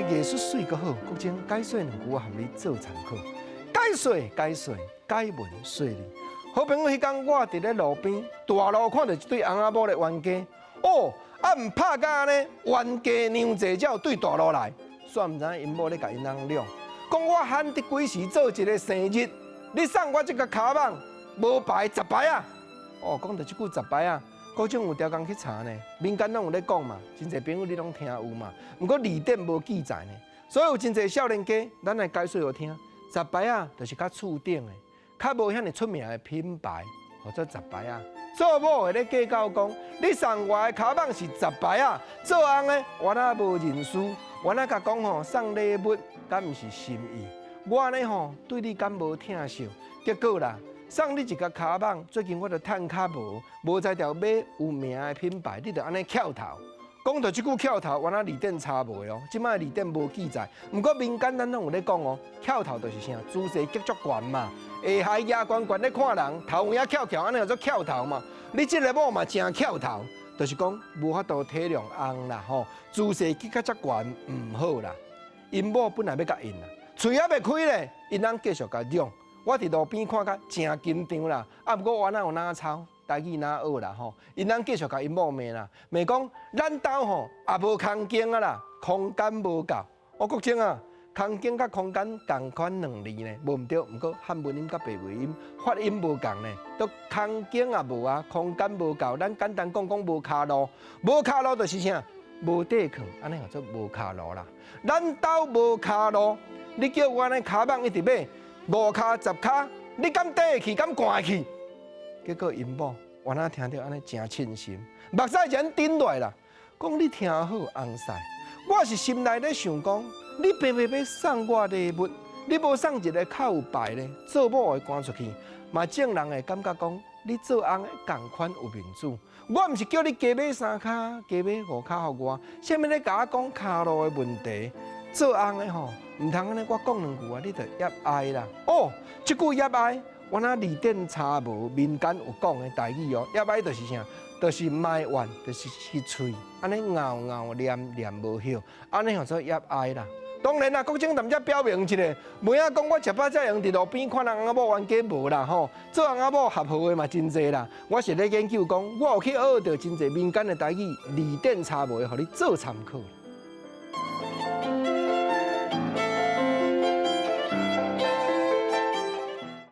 藝術媠閣好，國珍解說兩句，我含你做參考。解說解說解文說理。好朋友，彼工我佇咧路邊大路看著一對翁仔某咧冤家，哦，啊毋拍甲按呢，冤家娘濟才有對大路來，煞毋知影𪜶某咧共𪜶翁掠，講我罕得幾時做一個生日，你送我這个跤蠓無牌雜牌仔！哦，講著這句雜牌仔，國珍有刁工去查呢，民間攏有咧講嘛，真濟朋友你攏聽有嘛，毋過字典無記載呢，所以有真濟少年家，咱來解說予聽，雜牌仔就是較次等的，較無遐爾出名的品牌，號做雜牌仔。做某的咧計較講，你送我的跤蠓是雜牌仔，做翁的我若無認輸，我若共講吼送禮物，敢毋是心意？我按呢吼對你敢無疼惜？結果啦，送你一个跤蠓，最近我就趁較無，無才調買有名的品牌，你就按呢翹頭。講著這句翹頭，原來字典查無的哦，這擺字典無記載。毋過民間咱攏有咧講哦，翹頭就是啥？姿勢極足懸嘛，下頦壓懸懸咧看人，頭有影翹翹，按呢叫做翹頭嘛。你這个某嘛誠翹頭，就是講無法度體諒翁啦吼，姿勢極較遮懸毋好啦。𪜶某本來欲共應啦，喙猶未開咧，𪜶翁繼續共嚷。我佇路邊看甲誠緊張啦，啊，毋過我哪有哪抄，台語哪學啦吼，𪜶翁繼續共𪜶某罵啦，罵講咱兜吼也無空間啊啦，空間無夠。我國珍啊，空間佮空間仝款兩字呢，無毋對，毋過漢文音佮白話音發音無仝呢，都空間也無啊，空間無夠，咱簡單講講無跤路，無跤路就是啥？無地囥，按呢叫做無跤路啦。咱兜無跤路，你叫我按呢跤蠓一直買五跤十跤，你敢綴會去？敢摜會去？結果𪜶某原來聽著按呢誠凊心，目屎就按頂落來啦。講你聽好，翁婿，我是心內咧想講，你白白欲送我禮物，你無送一个較有牌咧，做某的趕出去，嘛眾人會感覺講你做翁的仝款有面子。我毋是叫你加買三跤，加買五跤予我，啥物咧共我講跤路的問題？做翁的吼，毋通按呢，我講兩句啊，你就揜哀啦。哦，這句揜哀，原來字典查無，民間有講的台語哦。揜哀就是啥？就是埋怨，就是去喙，按呢咬咬念念無歇，按呢叫做揜哀啦。當然啦，國珍踮遮表明一下，袂仔講我食飽才用佇路邊看人翁仔某冤家無啦吼，做翁仔某合好的嘛真濟啦。我是咧研究講，我有去學著真濟民間的台語，字典查無的，予你做參考。